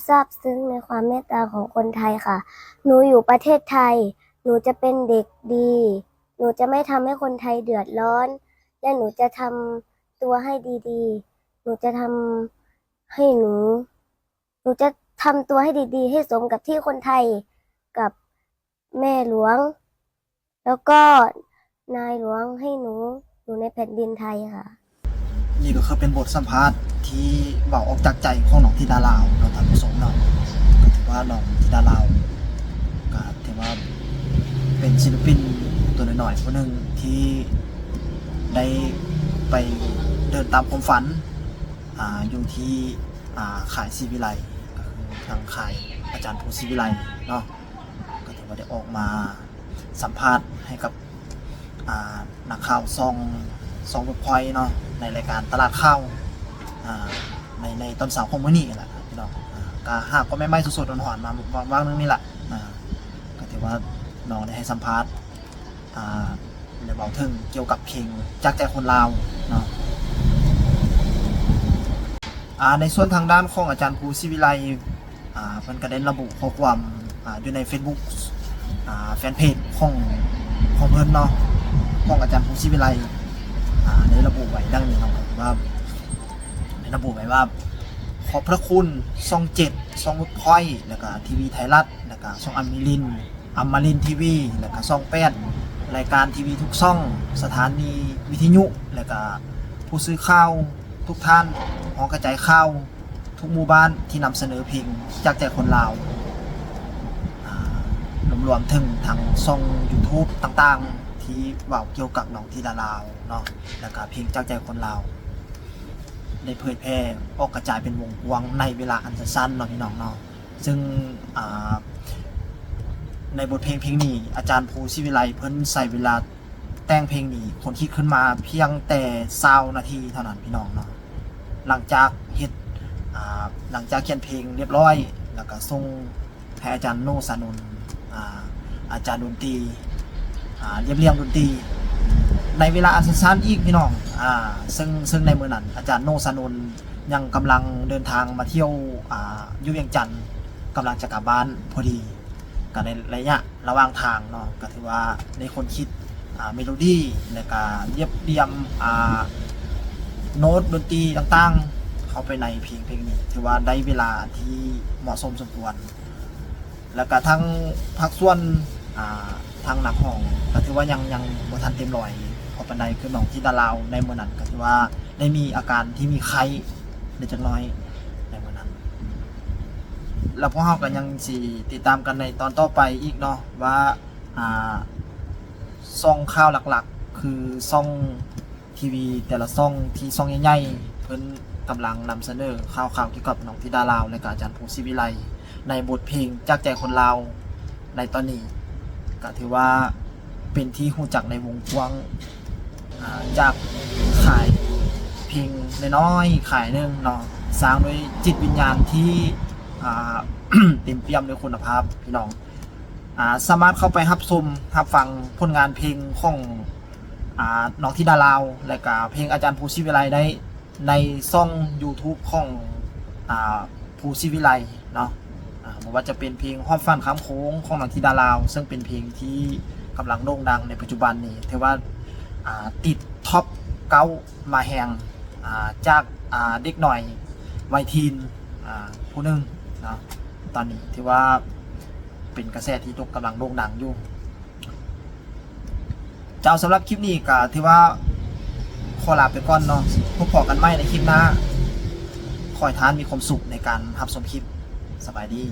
ซาบซึ้งในความเมตตาของคนไทยค่ะ หนูอยู่ประเทศไทย หนูจะเป็นเด็กดี หนูจะไม่ทำให้คนไทยเดือดร้อน และหนูจะทำตัวให้ดีๆ หนูจะทำให้หนู หนูจะทำตัวให้ดีๆ ให้สมกับที่คนไทยกับแม่หลวง แล้วก็นายหลวงให้หนูอยู่ในแผ่นดินไทยค่ะ ນີ້ກໍຄືເປັນບົດສຳພາດທີ່ເວົ້າອອກຈາກໃຈຂອງນ້ອງທິດາລາວເນາະທ່ານຜູ້ຊົມເນາະ. ກໍຖືວ່ານ້ອງທິດາລາວກໍຖືວ່າເປັນສິລະປິນຕົວນ້ອຍໆຜູ້ໜຶ່ງທີ່ໄດ້ໄປເດີນຕາມຄວາມຝັນ ອາ ຢູ່ທີ່ ອາ ຄ້າຍສີວິໄລ ກໍຄືທາງຄ້າຍອາຈານພູສີວິໄລເນາະ. ກໍຖືວ່າໄດ້ອອກມາສຳພາດໃຫ້ກັບ ອາ ນັກຂ່າວຊ່ອງ ຊ່ອງເວີກພອຍເນາະ ໃນລາຍການຕະຫຼາດຂ່າວ ອາ ໃນ ໃນຕອນເຊົ້າຂອງມື້ນີ້ແຫຼະພີ່ນ້ອງ. ອາ ກໍຫາກໍໃໝ່ໆ ສົດໆ ຮ້ອນໆ ມາຫວ່າງໆ ໜຶ່ງນີ້ແຫຼະ. ອາ ກໍຖືວ່ານ້ອງໄດ້ໃຫ້ສຳພາດ ອາ ແລະ ເວົ້າເຖິງກ່ຽວກັບເພງຈາກໃຈຄົນລາວເນາະ. ອາ ໃນສ່ວນທາງດ້ານຂອງອາຈານພູສີວິໄລ ອາ ເພິ່ນກໍໄດ້ລະບຸຂໍ້ຄວາມ ອາ ຢູ່ໃນເຟສບຸກ ອາ ແຟນເພຈຂອງ ຂອງເພິ່ນເນາະ ຂອງອາຈານພູສີວິໄລ ອາ ໄດ້ລະບຸໄວ້ດັ່ງນີ້ເນາະ ວ່າ ໄດ້ລະບຸໄວ້ວ່າ ຂອບພະຄຸນຊ່ອງເຈັດ ຊ່ອງເວີກພອຍ ແລ້ວກະທີວີໄທລັດ ແລ້ວກະຊ່ອງອຳມະລິນ ອຳມະລິນທີວີ ແລ້ວກະຊ່ອງແປດ ລາຍການທີວີທຸກຊ່ອງ ສະຖານີວິທະຍຸ ແລ້ວກະຜູ້ສື່ຂ່າວທຸກທ່ານ ຫໍກະຈາຍຂ່າວທຸກໝູ່ບ້ານທີ່ນຳສະເໜີເພງຈາກໃຈຄົນລາວ ອາ ລວມເຖິງທາງຊ່ອງຢູທູບຕ່າງໆ ທີ່ເວົ້າກ່ຽວກັບນ້ອງທິດາລາວເນາະ ແລ້ວກະເພງຈາກໃຈຄົນລາວ ໄດ້ເຜີຍແຜ່ອອກກະຈາຍເປັນວົງກວ້າງໃນເວລາອັນສັ້ນໆ ເນາະພີ່ນ້ອງເນາະ. ເຊິ່ງ ອາ ໃນບົດເພງເພງນີ້ ອາຈານພູສີວິໄລເພິ່ນໃຊ້ເວລາແຕ່ງເພງນີ້ ຄົ້ນຄິດຂຶ້ນມາພຽງແຕ່ຊາວນາທີເທົ່ານັ້ນພີ່ນ້ອງເນາະ. ຫຼັງຈາກເຮັດ ອາ ຫຼັງຈາກຂຽນເພງລຽບລ້ອຍ ແລ້ວກະສົ່ງໃຫ້ອາຈານໂນ ສານົນ ອາ ອາຈານດົນຕີ ອາ ລຽບລຽງດົນຕີ ໃນເວລາອັນສັ້ນໆ ອີກພີ່ນ້ອງ. ອາ ເຊິ່ງ ເຊິ່ງໃນມື້ນັ້ນ ອາຈານໂນ ສານົນ ຍັງກຳລັງເດີນທາງມາທ່ຽວ ອາ ຢູ່ວຽງຈັນ ກຳລັງຈະກັບບ້ານພໍດີ ກໍໃນໄລຍະລະຫວ່າງທາງເນາະ ກໍຖືວ່າໄດ້ຄົ້ນຄິດ ອາ ເມໂລດີ ແລ້ວກະລຽບລຽງ ອາ ໂນ້ດດົນຕີຕ່າງໆ ເຂົ້າໄປໃນເພງເພງນີ້ ຖືວ່າໄດ້ເວລາທີ່ເໝາະສົມສົມຄວນ. ແລ້ວກະທາງພາກສ່ວນ ອາ ທາງນັກຮ້ອງກໍຖືວ່າຍັງ ຍັງບໍ່ທັນເຕັມຮ້ອຍພໍປານໃດ ຄືນ້ອງທິດາລາວໃນມື້ນັ້ນກໍຖືວ່າໄດ້ມີອາການທີ່ມີໄຂ້ແດ່ຈັກໜ້ອຍໃນມື້ນັ້ນ. ແລ້ວພວກເຮົາກໍຍັງຊິຕິດຕາມກັນໃນຕອນຕໍ່ໄປອີກເນາະ ວ່າ ອາ ຊ່ອງຂ່າວຫຼັກໆ ຄືຊ່ອງ ທີວີແຕ່ລະຊ່ອງທີ່ຊ່ອງໃຫຍ່ໆ ເພິ່ນກຳລັງນຳສະເໜີຂ່າວໆ ກ່ຽວກັບນ້ອງທິດາລາວ ແລະກະອາຈານພູສີວິໄລ ໃນບົດເພງຈາກໃຈຄົນລາວໃນຕອນນີ້ ກະຖືວ່າເປັນທີ່ຮູ້ຈັກໃນວົງກວ້າງ ອາ ຈາກຄ້າຍເພງນ້ອຍໆ ຄ້າຍໜຶ່ງເນາະ ສ້າງດ້ວຍຈິດວິນຍານທີ່ ອາ ເຕັມປ່ຽມດ້ວຍຄຸນນະພາບ ພີ່ນ້ອງ ອາ ສາມາດເຂົ້າໄປຮັບຊົມຮັບຟັງຜົນງານເພງຂອງ ອາ ນ້ອງທິດາລາວ ແລະກະເພງອາຈານພູສີວິໄລໄດ້ໃນຊ່ອງຢູທູບຂອງ ອາ ພູສີວິໄລເນາະ ອາ ບໍ່ວ່າຈະເປັນເພງຮອບຝັນຂ້າມໂຂງຂອງນ້ອງທິດາລາວ ເຊິ່ງເປັນເພງທີ່ກຳລັງໂດ່ງດັງໃນປັດຈຸບັນນີ້ ຖືວ່າ ອາ ຕິດທັອບເກົ້າມາແຮງ ອາ ຈາກ ອາ ເດັກນ້ອຍໄວທີນ ອາ ຜູ້ໜຶ່ງເນາະ ຕອນນີ້ຖືວ່າເປັນກະແສທີ່ໂດ່ງ ກຳລັງໂດ່ງດັງຢູ່. ເຈົ້າ ສຳລັບຄລິບນີ້ກໍຖືວ່າຂໍລາໄປກ່ອນເນາະ ພົບພໍ້ກັນໃໝ່ໃນຄລິບໜ້າ ຂໍໃຫ້ທ່ານມີຄວາມສຸກໃນການຮັບຊົມຄລິບ ສະບາຍດີ.